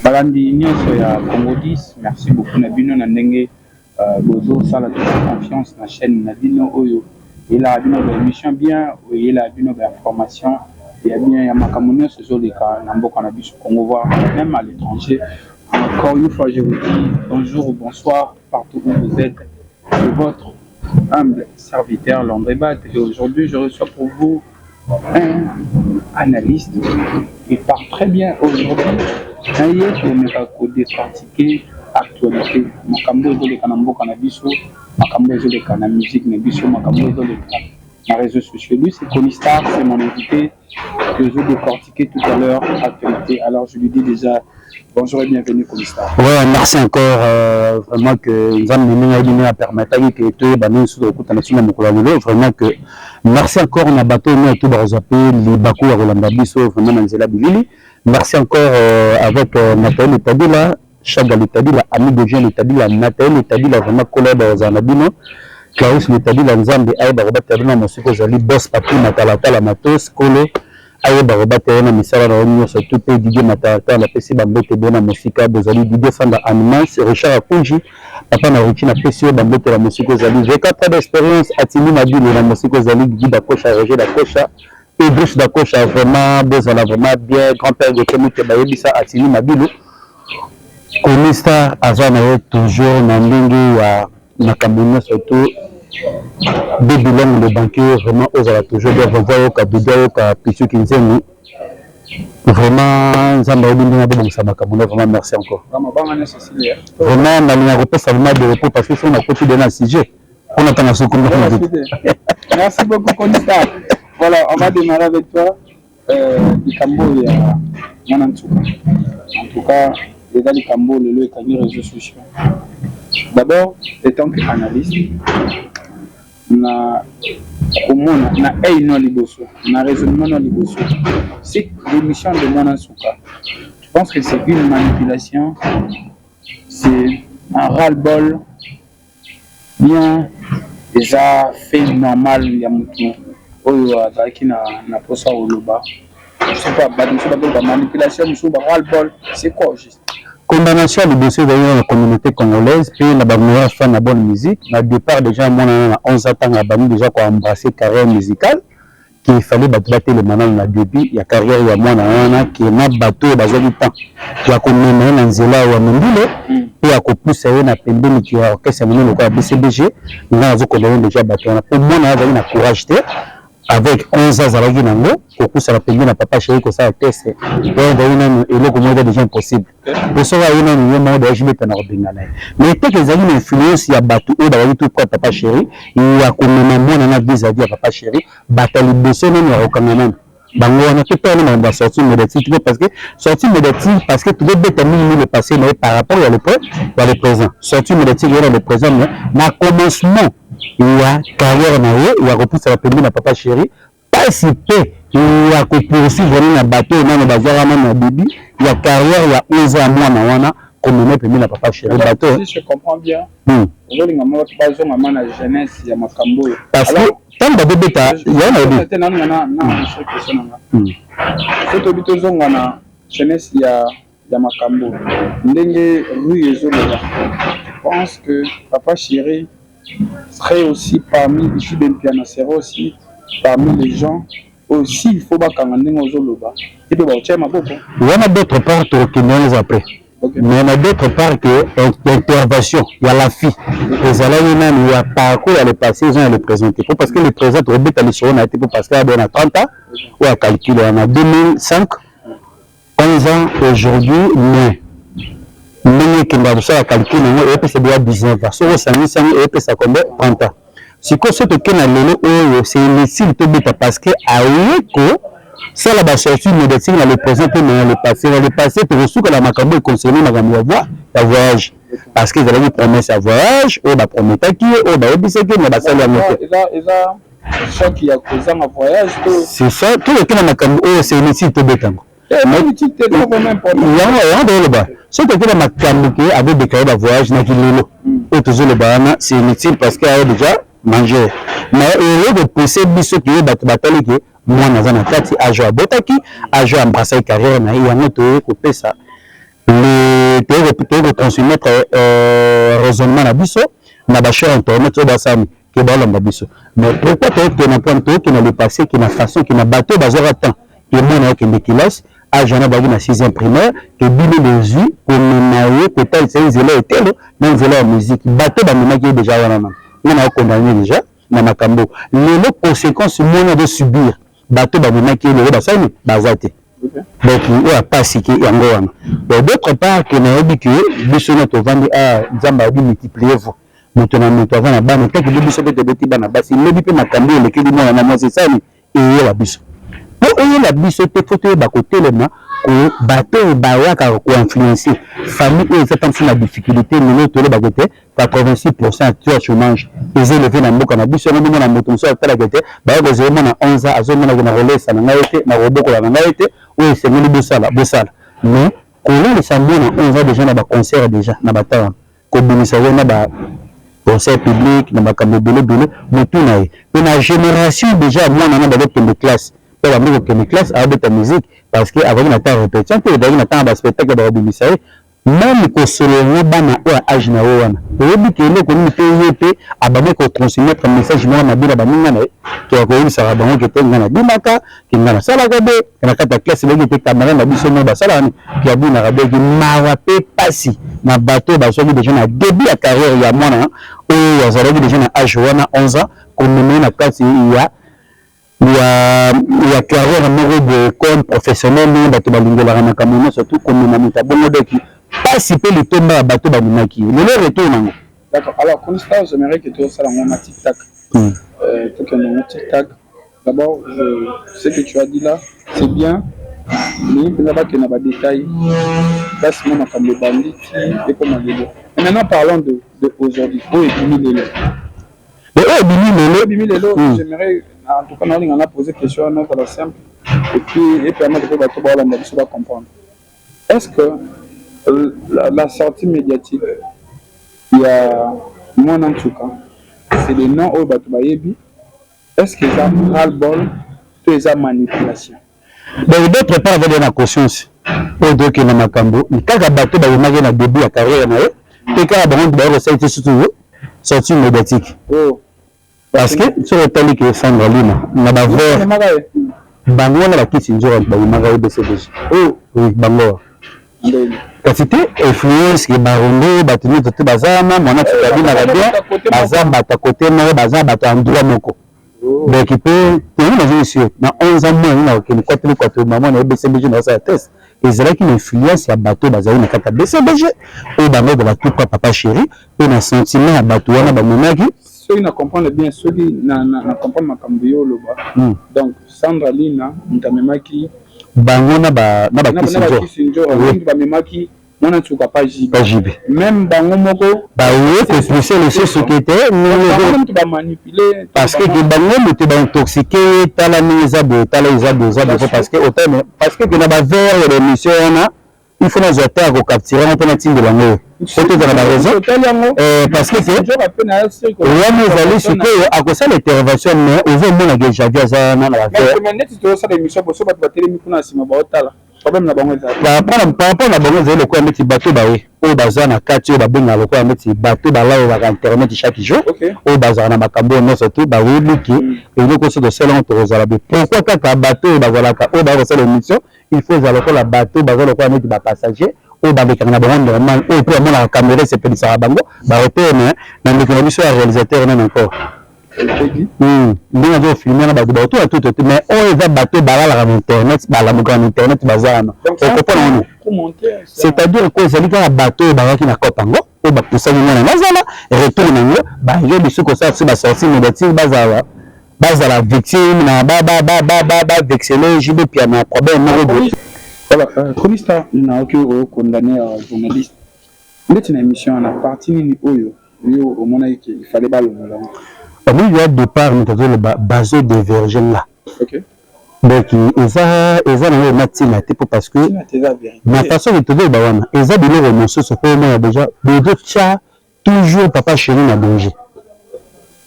Balandi nyonso ya Congo 10, merci beaucoup na bino na ndenge bozosala toujours confiance na chaîne na bino oyo eyelaka bino ba émission bien, oyo eyelaka bino ba information ya bien ya makambo nyonso ezoleka na mboka na biso Congo, voire même à l'étranger. Encore une fois, je vous dis bonjour ou bonsoir partout où vous êtes. C'est votre humble serviteur Landré Bat et aujourd'hui je reçois pour vous un analyste qui parle très bien. Aujourd'hui naye tomeka kodécortiquer actualité, makambo ezoleka na mboka na biso, makambo ezoleka na musique na biso, makambo ezoleka na réseaux sociaux. Lui, c'est Kony Star, c'est mon invité que je vais décortiquer tout à l'heure actualité. Alors je lui dis déjà bonjour et bienvenue, Kony Star. Ouais, merci encore vraiment que Nzambe ndenge ayebi ndenge apermettaki ke toyeba ndenge soki tokutana ntina mokolo ya lelo. Vraiment que merci encore na bato oyo to bakozwa mpe libaku ya kolanda biso vraiment na nzela bilili. Merci encore avec Nathalie Letadila, Chaga Letadila, ami de Jean Letadila, Nathalie Letadila, vraiment kola bakozala na bino. Clarisse Letadila, Nzambe ayeba kobatela bino na mosika ozali. Boss Papi Matalatala Matos, kolo ayeba kobatela ye na misala na yo nyonso tu. Mpe Didie Matalatala, napesi bambote bo na mosika bozali. Didie Sanda Animals, Richard Akunji, papa na Ruti, napesi yo bambote na mosika ozali. V4 d'expérience, Atimi Mabilo na mosika ozali. Didi Dakosha, Roger Dakosha, Idriss Dakosha, vraiment bozala vraiment bien. Grand père Gote Moke, bayebisa Atimi Mabilo Kony Star aza na ye toujours na ndenge ya makambo nyonso tu. Bibilongo le banquier, vraiment ozala toujours bien. Vraiment oyoka Dudu, ayoka Pisuki Nzemi, vraiment Nzambe ayebi ndenge abobongisa makambo na. Vraiment merci encore. Vraiment nalinga kopesa vraiment de repos parce que soki nakoti de na sujet mpona ntanga soki. Merci beaucoup, Kony Star. Voilà, on va démarrer avec toi. Likambo ya mwana nsuka, en tout cas eza likambo lelo ekangi réseaux sociaux. D'abord, étant que analyste, na komona na œil no liboso, na raisonnement no liboso, cette démission de mwana nsuka, je pense que c'est une manipulation, c'est un ras-le-bol, bien eza fait normal ya motu oyo azalaki na posa koloba? Je sais pas, bato mosusu bakoloba manipulation, mosusu ba ras-le-bol. C'est quoi juste? Condamnation ya liboso ezali na communauté congolaise mpe na bameilleur fan na bonne musique. Na départ déjà mwana na 11 ans, ntango abandi déjà koembrasser carrière musicale, qu'il fallait bato batelema nano na début ya carrière ya mwana wana, ke na bato oyo bazwaki temps ya komema ye na nzela ya mondule mpe ya kopusa ye na pembeni ya orchestre monene lokola BCBG. Nga nazokondamner déjà bato wana mpo mwana azalaki na courage te. Avec 11 ans azalaki nango, kokusana pembeni na papa chéri, kosala test oyo ezali nanu eloko moko eza déjà impossible, po soki aye nanu ye moko déjà beta na kobenga na ye. Mais teke ezali na influence ya bato oyo bazalaki tout près papa chéri, ya komema mwana na vis-à-vis ya papa chéri. Bato ya liboso nanu ya kokanga nanu bango wana to mpe wana makambo ya sortie médiatique te, parce que sortie médiatique, parce que tozobeta mingi le passé na ye par rapport ya le présent. Sortie médiatique ye na le présent, mais na commencement ya carrière na ye, ya kopusaka pembeni na papa chéri, pasi mpe ya kopoursuivre na bato oyo nano bazwaka nano na début ya carrière ya 11 ya mwana wana, komema pembeni na papa chéri, bato. Si je comprends bien, ozolinga moko bazonga ma na jeunesse ya makambo oyo. Parce que ntango babobeta ya na te nanu na question na nga, so tobi tozonga na jeunesse ya makambo ndenge rue ezoloba, je pense que papa chéri serait aussi parmi, JB Mpiana serait aussi parmi les gens aussi, il faut bakanga ndenge ozoloba epe bakotia maboko. Wana d'autre part tokokende wana eza après. Mais na d'autre part que intervention ya la fille ezalaki nanu ya parcours ya le passé, eza na le présent te, po parce que le présent tokobeta lisolo na ye te, po parce que abe na 30 ans oyo acalcule wana 2005, 11 ans aujourd'hui. Mais ndenge ekendaka kosala calcul yango, eyepesa deya 19 ans. Soki osangisi yango, eyepesa combien? 30 ans. Sikoyo so tokei na lelo oyo, c'est inutile tobeta parce que aye kosala basortie médiatique na le présent mpe na le passé. Na le passé tokosukala makambo econcerne makambo ya voyage, parce que ezalaki promesse ya voyage oyo baprometaki ye, oyo bayebisaki ye, mais basali yango te. Eza choc ya kozanga voyage to? C'est ça, tokoki na makambo oyo, c'est inutile tobeta yango. Yango tozoloba, soki toki na makambo ke akodéclare bavoyage na kilelo oyo tozoloba wana, c'est inutile parce que ayo déjà manger. Mais eloko pousse biso ke bato batali ke mwana aza na kati age abotaki, age embrassaki carrière na ye, yango toyei kopesa. Le toyei kotransmettre raisonnement na biso na bacher internet oyo basani ke balanda biso. Mais pourquoi toyokende mpona toyokende le passé, ke na façon ke na bato oyo bazwaka temps ke mwana okende kelasi, âge wana bazalaki na 6e primaire, ke bino bozwi komema ye, kotalisa ye nzela etelo na nzela ya musique? Bato bamemaki ye déjà wana nano, nga na okondamner déjà na makambo. Lelo conséquence mwana azosubir, bato bamemaki ye lelo basali baza te. Donc oyo apasi ke yango wana. Bon, d'autre part, ke nayebi ke biso na tovandi a Nzambe ayebi multiplier vous, moto na moto aza na bana. Taki biso mpe tobeti bana basi, lobi mpe makambo elekeli mwana na mwasi esali eyela biso. Mpo eyela biso te, faut toyeba kotelema. Ko bato oyo bayaka koinfluencer famille oyo eza ntango na difficulté, lelo tolobaka te 86 % ya taux ya chômage eza élevé na mboka na biso. Yango ndenge na moto mosusu atalaka te, baya kozela mwana 11 ans, azomonaka na kolesa na ngai te, na kobokola na ngai te. Oyo esengeli bosala, bosala. Mais kolalisa mwana 11 ans déjà na baconcert, déjà na bata wana, kobimisa ye na baconcert public na makambo ebele ebele, motu na ye mpe na génération déjà mwana na bazokende classe mpe bambi kokende classe, abeta musique parce que azalaki na temps répétition te, ezalaki na temps ya baspectacle bakobimisa ye. Même kosolola bana oyo ya âge na ye wana, oyebi ke eloko nini mpe ye mpe abandi kotransmettre message moko mabe na baninga na ye, ke akoyebisaka bango ke te, ngai nabimaka, ke ngai nasalaka be na kati ya classe, boki te camarade na biso moko basalaka nini, ke abinaka. Boki mawa mpe pasi na bato oyo bazwaki déjà na début ya carrière ya mwana oyo azalaki déjà na âge wana 11 ans, komema ye na kati ya carrière moko boye comme professionnel, ndenge bato balingelaka makambo nyonso tu, komema moto abongo. Doki pasi mpe litomba ya bato bamemaki ye lelo, retour nango. D'accord. Alors, Constant, j'aimerais que tu fasses un tic-tac. Un tic-tac. D'abord, ce que tu as dit là, c'est bien. Mais il y a des détails. Là, c'est mon makambo bandi et comme lelo. Et maintenant, parlons de aujourd'hui. Oh, ebimi lelo. Mais oyo ebimi lelo. Ebimi lelo, j'aimerais, en tout cas, on a posé question, on a simple. Et puis, et permettre que bato ba comprendre. Est-ce que la sortie médiatique, il y a Mwana Nsuka, c'est le nom oyo bato bayebi, est-ce que eza ras-le-bol to eza manipulation? Donc, d'autre part, avali na conscience oyo tokende makambo kaka bato bayemaki na début ya carrière na ye mpe kaka bango baye kosala te, surtout sortie médiatique. Parce que soki otali ke Sandra Lina na bavers bango wana bakisi nzoka bayemaka ye BCBG. Oui, bango kasi te influence ke barondo bato nyonso te baza wana. Mwana tika abinaka bien, baza bato ya kote moko, baza bato ya endroit moko. Donc mpe tengo nazongi sur na 11 ans, mwana na kokende kwateli kwato mama na ye BCBG na osala test, ezalaki na influence ya bato bazali na kati ya BCBG oyo bango batuka Papa Chéri mpe na sentiment ya bato wana bamemaki. Soki na comprendre bien, soki na comprendre makambo yo oloba, donc Sandra Lina moto amemaki bango na bakisi. Nzora bamemaki Mwana Nsuka pa JB. Pa JB. Même bango moko. Baye kopousser lisusu ke te. Moto bamanipuler. Parce que ke bango moto baintoxiquer ye. Tala ndenge eza boye, tala eza boye, eza boye, parce que otame, parce que ke na bavers ya baémission wana, il faut nazwa te ya kocapturer yango mpo natindela yango po tozala baraison, parce que wana ezali sikoyo akosala intervention, mais ozomonaka Javier aza wana na bavers. Neti tozosala émission boso, bato batelemi kuna na nsima baotala, problème na bango ezali? Par rapport na bango, ezali lokola neti bato baye oyo baza na kati, oyo babengaka lokola neti bato balalelaka internet chaque jour, oyo bazalaka na makambo oyo nyonso tu, bayebi ke eloko so tosala yango tokozala be. Pourquoi kaka bato oyo bazalaka, oyo baya kosala émission, il faut ezala lokola bato baza lokola neti bapassager oyo balekaka na bango normal, oyo mpe bamonaka caméra esepelisaka bango, baoteme na ndeko na biso ya réalisateur nani encore, ndenge azofilmer na bato baotoya tuto te. Mais oyo eza bato balalaka na internet, balamukaka na internet, baza wana, okopona wana. C'est-à-dire ko ezali kaka bato oyo bazalaki na cope yango, oyo bapusaki mwana nazala retour nango, baye biso kosala biso basortie médiatique, bazala victime na bavexele JB Pia na problème moko boye. Voilà, Chromista, naoki okondamner journaliste neti na émission wana, partie nini oyo yo omonaki ke il fallait balongola yango? Omoni, ya départ moto azoloba bazo déverge nga. Donc eza nango ema ntina te, mpo parce que na façon ke tozoloba wana, eza biloko mosusu mpo omona déjà bozotya toujours Papa Chéri na danger.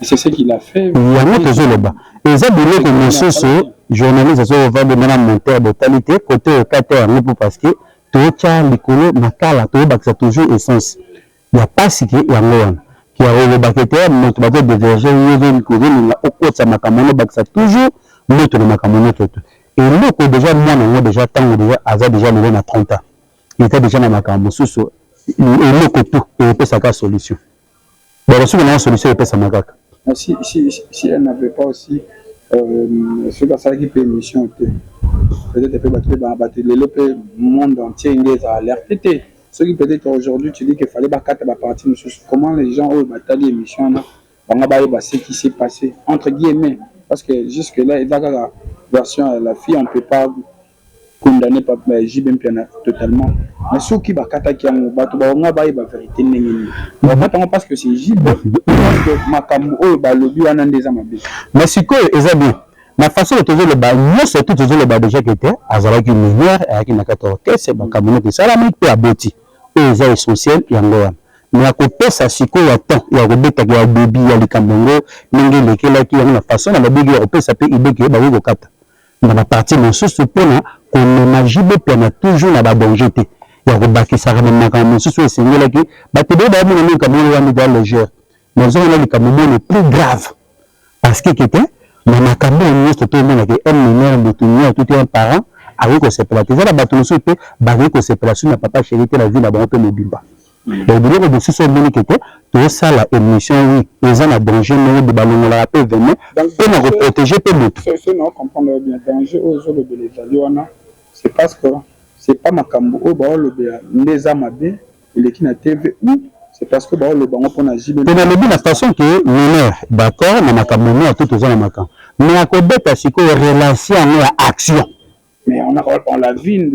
C'est ce qu'il a fait. Yango tozoloba, eza biloko mosusu journaliste azokovanda na monteur, botali te kote oyo kate yango, mpo parce que Totya likolo makala, toyebakisa toujours essence ya pasi ke yango wana ya kolobaka ete moto bazo dévierger yo, ozolinga okotisa makambo wana, obakisa toujours moto na makambo nyonso. To eloko déjà mwana yango déjà, ntango déjà aza déjà lelo na 30 ans, eza déjà na makambo mosusu. Eloko tu epesaka solution, bon, soki nango solution epesama kaka. Si elle n'avait pas aussi soki asalaki mpe émission te, peut-être mpe bato mpe bato lelo mpe monde entier nde eza alerte te. Soki peut-être aujourd'hui tu dis qu'il fallait bakata bapartie mosusu, comment les gens oyo batali émission wana bango bayeba ce qui s'est passé, entre guillemets? Parce que jusque là eza kaka version ya la fille, on peut pas condamner JB Mpiana totalement. Mais soki bakataki yango, bato bakonga bayeba vérité ndenge nini? Bakata yango parce que c'est JB, parce que makambo oyo balobi wana nde eza mabe. Mais sikoyo eza bien na façon oyo tozoloba nyonso tu, tozoloba déjà ke te, azalaki mineur, ayaki na kati ya orchestre, makambo nyonso esalami mpe aboti. Oyo eza essentiel yango wana. Mais ya kopesa sikoyo ya temps ya kobetaka ya début ya likambo yango, ndenge elekelaki yango na façon na babiki ya kopesa mpe ideke bakoki kokata na bapartie mosusu mpona komema JB Mpiana toujours na badanger te, ya kobakisaka na makambo mosusu oyo esengelaki. Bato ebele bayamona likambo oyo wana eza légère, mais ozomona likambo moko plus grave, parce que kete na makambo oyo nyonso tomonaka un mineur, moto nyonso tuti un parent akoki kosepela te. Eza na bato mosusu mpe bakoki kosepela soki na papa chéri te na vie na bango mpe mobimba. Donc biloko mosusu omoni kete tosala émission, oui, eza na danger moko de balongolaka mpe venin mpona koprotéger mpe moto. So na comprendre bien, danger oyo ozolobela ezali wana, c'est parce que c'est pas makambo oyo baolobela nde eza mabe eleki na TV, ou c'est parce que baoloba yango mpona JB? Mpe nalobi na façon ke mineur, d'accord, na makambo mineur to toza na makambo, mais akobeta sikoyo relation yango ya action. Mais on l'a vu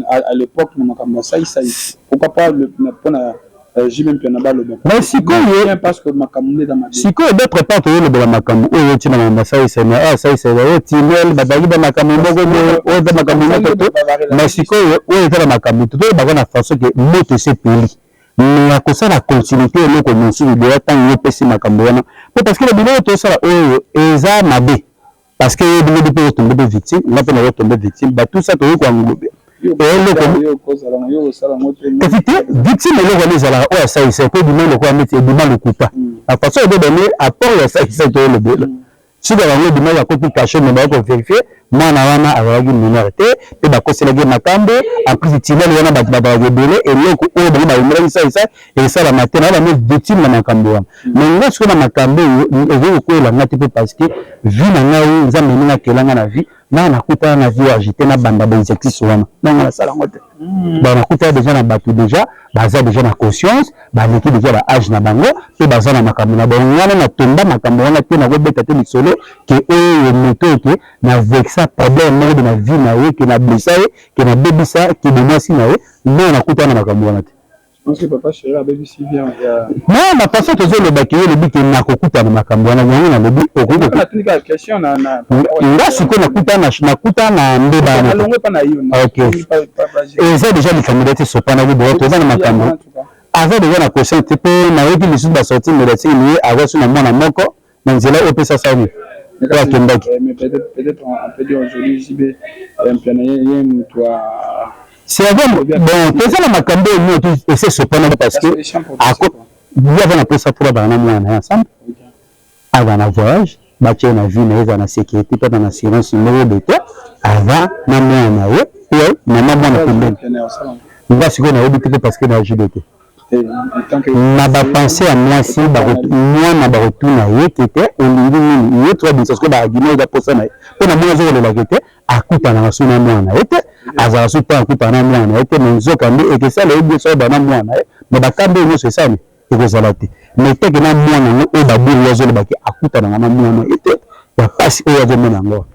à l'époque na makambo ya saisai, pourquoi pas mpona JB Mpiana baloba? Mais sikoyo parce que makambo nde eza mabe. Sikoyo d'autre part toyolobela makambo oyo otina makambo ya saisai, mais oyo saisai oyo tinel bazalaki ba makambo moko boye, oyo eza makambo moko to. Mais sikoyo oyo eza na makambo to toyebaka na façon ke moto esepeli, mais ya kosala continuité eloko mosusu boya ntango opesi makambo wana po parce que na biloko tosala oyo eza mabe, parce que bino mpe otombe mpe victime, nga mpe nakotombe victime, batout ça toyoki koanglobe eloko. Kasi te, victime eloko wana ezalaka oyo asalisa po ebima lokola neti ebima lokuta na façon ebebani apport ya salisa. Toyolobela soki bango ebima bakoti cachot, mais baya kovérifier mwana wana azalaki mineur te mpe bakoselaki makambo. En plus tinele wana bato bazalaka ebele, eloko oyo bango bayemelaki salisa esalama te na bango victime na makambo wana. Mais nga sikoyo na makambo oyo ezoki kokwela nga te mpe parce que vie na ngai, Nzambe ndenge akelanga na vie nga, nakutana na vie agité, nabanda baexercice wana nanga nasala yango te. Bon, nakutana déjà na bato déjà baza déjà na conscience, baleki déjà ba âge na bango mpe baza na makambo na bango wana. Natomba makambo wana te, nakobeta te lisolo ke oyo moto oyo ke na vexa problème moko na vie na ye, ke na blessa ye, ke nabebisa ke bomwasi na ye. Non, nakutana na makambo wana te. Non, na façon tozolobaki, oyo olobi ke nakokutana makambo wana, yango nalobi nga sikoyo nakuta na mbeba. Ok, eza déjà likambo neti sopanaki boya, toza na makambo, aza déjà na conscience te. Mpe nayoki lisusu basortie médiatique ye aza so na mwana moko na nzela oyo opesa sani oyo akendaki. Peut-être on peut dire aujourd'hui JB Mpiana ye moto. C'est bon, toza na makambo oyo nyonso ese sopanaki parce que ye aza na mposa mpo bazala na mwana na ye ensemble, aza na voyage, batia ye na vie na ye, eza na sécurité mpe aza na assurance moko boye te, aza na mwana na ye mpe mama mwana pembeni. Nga sikoyo nayebi te mpe parce que na JB te na bapense ya mwasi, mwana bakotuna ye ke te olingi nini, ye to abimisa sikoyo baargument eza mposa na ye mpo na mwana. Azokolelaka te, akutanaka so na mwana na ye te, azala so te akutana na mwana na ye te. Mais nzoka nde ekesala yebi so oyeba na mwana na ye, mais bakambi oyo nyonso esali ekozala te. Mais teke na mwana yango oyo babiri azolobaki akutanaka na mwana ye te, ya pasi oyo azomona yango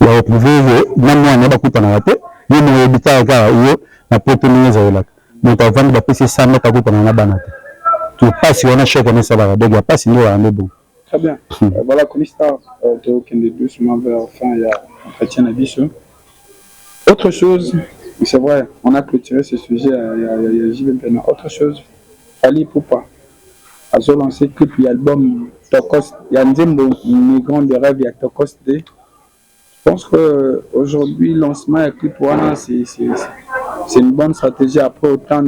ya retrouver na mwana ye, bakutanaka te. Ye moko oyebi kaka kaka yo na poto ndenge ezalelaka, moto avandi bapesi 100 mètre, akutana na bana te. To pasi wana, choc wana esalaka, donc ya pasi nde wana nde bon. Très bien. Voilà, Commissaire, tokende doucement vers fin ya entretien na biso. Autre chose, c'est vrai, on a clôturé ce sujet, il y a JB Mpiana. Autre chose, Fally Ipupa azo lancé clip ya album Tokos, ya nzembo Migrant de rêve ya Tokos D. Je pense que aujourd'hui lancement ya clip wana, c'est C'est une bonne stratégie après autant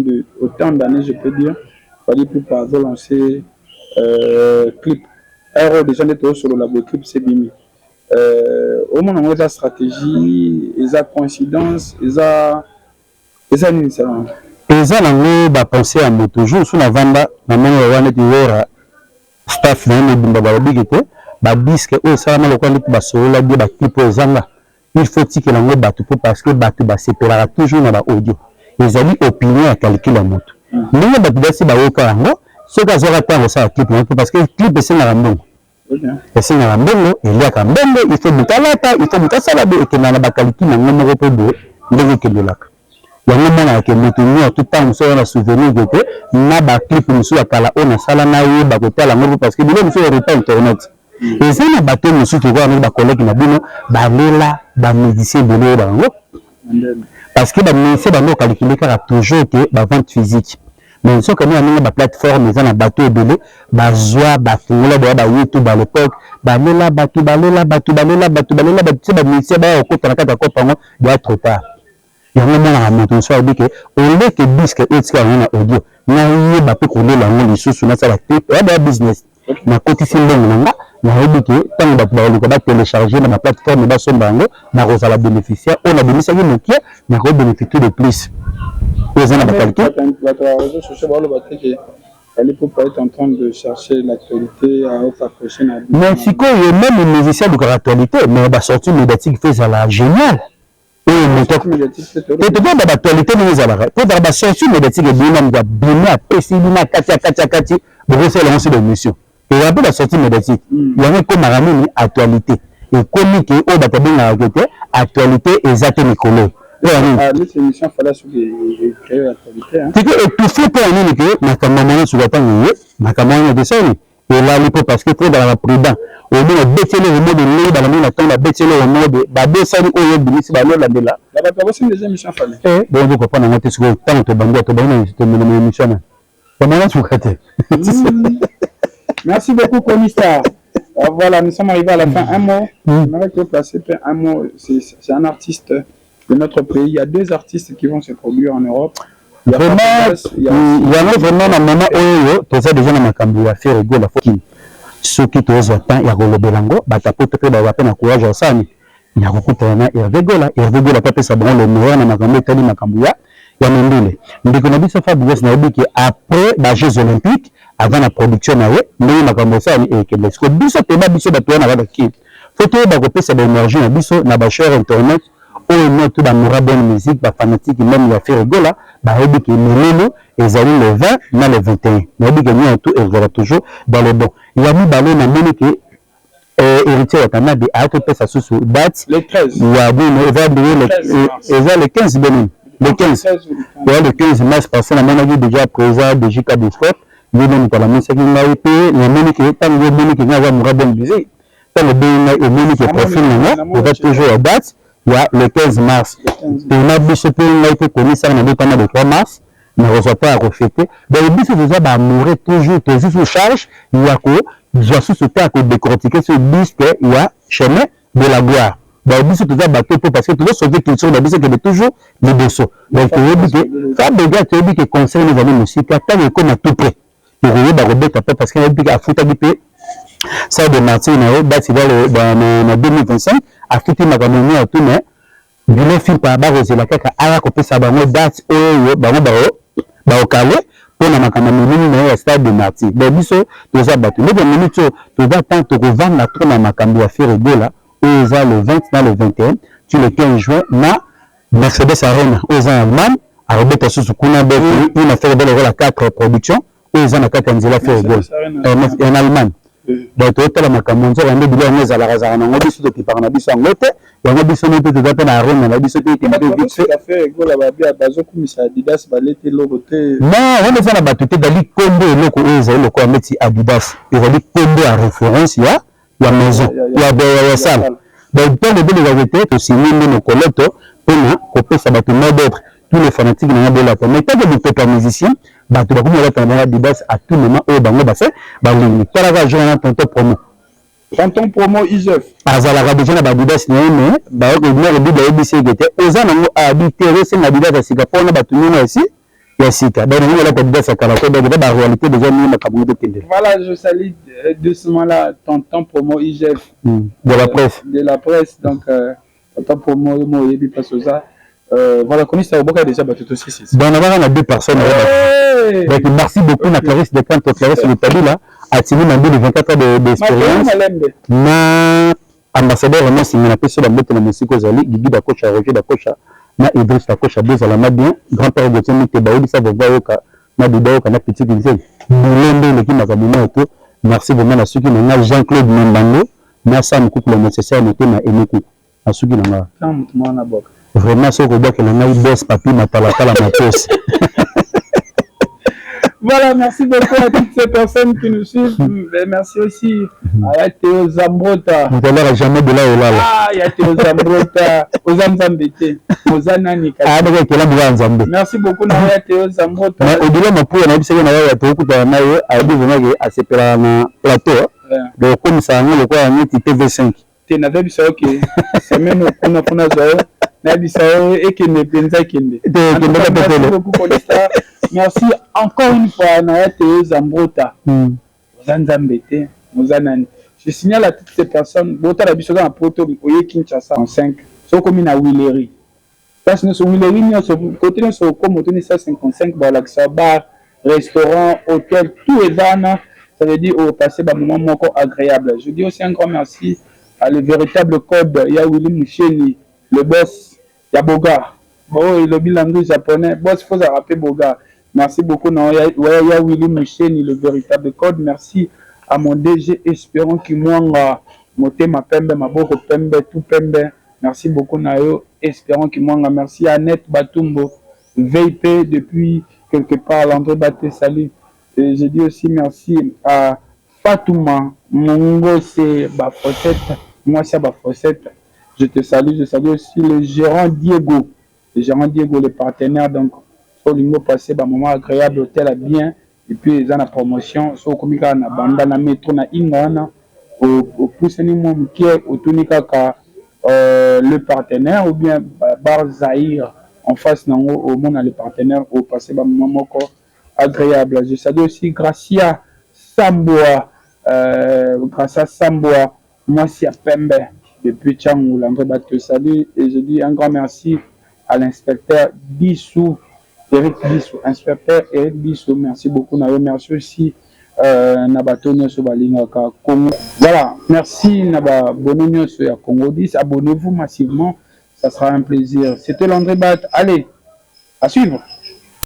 d'années, je peux dire. Fally Ipupa azo lancer clip. Ero déjà nde tozosolola boye, clip sebimi. Omona yango eza stratégie, eza coïncidence, eza nini sala? Eza nango bapense ya moto. Jour so navanda, namoni wana neti Wera, staff na ye mobimba balobiki te, badisque oyo esalama lokola neti basolola bie, baclip oyo ezanga, il faut tikela yango bato mpo parce que bato basepelaka toujours na baaudio. Ezali opinion ya calcul ya moto, ndenge bato basi bayoka yango. Soki azwaka ntango osala clip yango, parce que clip esengaka mbongo, esengaka mbongo, eliaka mbongo, il faut moto alata, il faut moto asala boye, ekendaka na bacalcul nango moko mpe boye ndenge ekendelaka yango. Monaka ke moto nyonso ntango mosusu wana souvenir ke te na baclip mosusu ya kala oyo nasala, nayeba kotala yango, parce que biloko mosusu eruta internet. Eza na bato mosusu lokola ndenge bacollègue na bino balela, bamusicien ebele oyo bango, parce que bamusicien bango ocalculer kaka toujours ke bavente physique, mais soki omona ndenge baplateforme eza na bato ebele bazwa, bafungola boya ba YouTube à l'époque, balela bato, balela bato, balela bato, balela bato ti bamusicien baya kokota na kati ya kopa yango ya trop tard. Yango monaka moto mosusu alobi ke oleke disque oyo etika yango na audio, nayeba mpe kolela yango lisusu, nasala clip oya baya business, nakotisi mbongo na nga, nayebi ke ntango bato bakoluka batélécharge na baplateforme, basomba yango, nakozala bénéficiaire. Oyo nabimisaki mokie, nakobénéficie de plus. Oyo eza na bacalcul. Bato ya réseaux sociaux baloba te ke Fally Ipupa est en train de chercher l'actualité à s'accrocher na. Mais sikoyo, même musicien alukaka actualité, mais basortie médiatique faut ezala génial. Oyo moto tokoyeba baactualité ndenge ezalaka po ezala basortie médiatique ebimi na moto abimi, apesi bino akati akati akati, bokosala yango so baémission, ezala mpe basortie médiatique. Yango ekomaka nini? Actualité ekomi ke oyo bato abengaka ke te actualité eza te mikolo. Tike étouffe mpo ya nini? Ke makambo mwana suka ntango ye makambo wana tesani elali mpo parce que faut ezalaka prudent. Omona obeti eloko mode ndenge balandi na ntango babeti eloko mode, babosani oyo ebimisi, balolandela bongo kopona yango te. Sikoyo ntango tobandi, tobandi tomenema émission na bamwana suka te. Merci beaucoup, commissaire. Voilà, nous sommes arrivés à la fin. Un mot, j'aimerais que placer un mot. C'est un artiste de notre pays. Il y a deux artistes qui vont se produire en Europe. Vraiment, yango vraiment na moment oyo toza déjà na makambo ya Ferre Gola. Foki soki tozwa temps ya kolobela yango, bato apoto mpe baza mpe na courage ya osani ya kokutana na Hervé Gola. Hervé Gola mpe apesa bango le meilleur na makambo etali makambo ya mondele. Ndeko na biso Fabrice, nayebi ke après bajeux olympiques, avant na production na ye, ndenge makambo osali ekende. Siko biso toyeba, biso bato wana kaka ki faut toyeba kopesa baénergie na biso na bachers internautes oyo nyonso bamora bonne musique, bafanatique même ya Ferre Gola, bayebi ke milulu ezali le 20 na le 21. Nayebi ke nyonso ezala toujours dans le bon. Ya mibale, namoni ke Héritier Watanabe ayaki kopesa susu date ya bino, eza eza le 15 benini, le 15, eza le 15 mars, parce que namonaki déjà président de JK Discord, ye nde moto alamisaki ngai. Mpe namoni ke ntango yo omoni ke ngai aza mora bonne musique, ntango obengi ngai, omoni ke profil na nga eza toujours ya date ya le 15 mars. Mpena biso mpe ngai mpe komisaka na botama le 3 mars, nakozwa mpe ya kofêter. Donc biso toza baamoureux toujours, tozwi sous charge ya kozwa susu te ya kodécortiquer so disque ya Chemin de la gloire. Donc biso toza bato mpo parce que tozosauve culture na biso ekende toujours liboso. Donc toyebi ke Fabregas, toyebi ke concert ezali mosika. Ntango ekóma tout près, tokoyeba kobeta mpe, parce que nayebi ke afutaki mpe salle de Martyr na ye, date eza na 2025. Afuti makambo nyonso tu, mais bino fipa bakozela kaka aya kopesa bango date oyo bango baokale mpona makambo minini na ye ya stade de Martyr. Donc biso toza bato ndenge minute oyo toza temps tokovanda trop na makambo ya Ferre Gola oyo eza le 20 na le 21 ti le 15 juin na Mercedes Arena oyo eza na Allemagne. Akobeta susu kuna. Donc une affaire belle lokola 4 production oyo eza na kati ya nzela Ferre Gola en Allemagne. Donc totala makambo nzoka nde bilo yango ezalaka zalaka nango, biso tokipaka na biso yango te. Yango biso mo mpe toza mpe na arena na biso mpe ekende mpe vite fait. Bazokumisa Adidas, baleti eloko te. Non, wana eza na bato te. Ezali kombo eloko oyo ezali lokola neti Adidas, ezali kombo ya référence ya maison ya salle. Donc ntango ebelekaka te, tosigné nde mokoloto mpona kopesa bato mot d'ordre, tous les fanatiques nanga bolata. Mais tant que mopepe ya musicien, bato bakomi kolata na bango Adidas à tout moment oyo bango base balingi. Talaka jour wana, tonton promo. Tonton Promo IGF. Azalaka dejà na ba Adidas na ye mais baye mère Bibi ayebisi ye que te oza nango abi te ozosenga Adidas ya sika po wana batu niongo ya si ya sika donc nango olata Adidas ya kala te donc eza ba realite dejà ndenge makambo ngo ezokendela. Voilà je salue doucement là tonton Promo IGF. De la presse. De la presse donc tonton Promo yo moko oyebi place oza. Voilà komisa oboka dejà bato to sisi. Donc na baka na deux personnes hey! Donc merci beaucoup okay. Na Clarisse de Canto, Clarisse Lutabila atimi na mbili 24 ans d'expérience na ambassadeur Raymond Singa na pesi ba mbote na mosika ozali Gigi Dakocha, Roger Dakocha na Idriss Dakocha, bozala ma bien. Grand père Gauthier Muteba oyebisa Vova Yoka na Duda Yoka na Petit Kinzeni boulot nde eleki makambo na to. Merci vraiment na suki na nga Jean-Claude Mambango na Sam Kuku le nécessaire motema Emeku. Nasuki na nga. Tanga mutu moko na bwaka. Vraiment soki okobwakela ngai boss papy matalatala matos. Voilà, merci beaucoup à toutes ces personnes qui nous suivent. Et merci aussi à Théo Zambrota. Moto alaka jamais de la olala. Ah, ya Théo Zambrota. Oza Nzambe te. Oza nani kasi. Ah, ndeko ekela mboka ya Nzambe. Merci beaucoup na ya Théo Zambrota. Mais au-delà mapuya na yebisaki na ya tokutana na ye, ayebi vraiment que asepelaka na plateau. Donc okomisa yango lokola neti TV5. Te nazebisa yo ke semaine oyo kuna kuna zwa yo nayebisa yo ekende mpenza ekende. Merci beaucoup Polista. Merci encore une fois na ya Théo Zambrota. Oza Nzambe te, oza nani? Je signale à toutes ces personnes botala biso oza na poto oye Kinshasa en 5 soki okomi na Huilerie place nionso Huilerie nionso cote nionso okoma otuni 155 balakisa bar restaurant hotel tout eza wana ça veut dire o passer ba moment moko agreable. Je dis aussi un grand merci à le véritable code ya Willy Musheni le boss ya Bogar oyo elobi langue japonais boss faut ozalaka pe Bogar merci beaucoup na ya, ya Willy Musheni le véritable code. Merci à mon DG Esperon Kimwanga motema pembe maboko pembe tout pembe. Merci beaucoup na yo Esperon Kimwanga. Merci à Annette Batumbo VIP depuis quelque part Landry Bate salut. Et je dis aussi merci à Fatouma Mongose Bafossette mwasi ya Bafossette je te salue. Je salue aussi le gérant Diego, le gérant Diego le partenaire donc soki olingi o passer ba moments agréable hotel ya bien et puis eza na promotion soki okomi kaka na banda na metro na Inga wana opusani mwa moke otuni kaka le partenaire ou bien bar Zaïre en face nango omona le partenaire o passer ba moments moko agréable. Je salue aussi Gracia Sambwa, Gracia Sambwa mwasi ya pembe depuis Tshangu Landry Bato salut et je dis un grand merci à l'inspecteur Bissou Eric Bissou inspecteur Eric Bissou merci beaucoup na yo. Merci aussi na bato nionso balingaka Congo. Voilà merci na ba abonnes nionso ya Congo 10 abonnez-vous massivement ça sera un plaisir. C'était Landry Bat allez à suivre.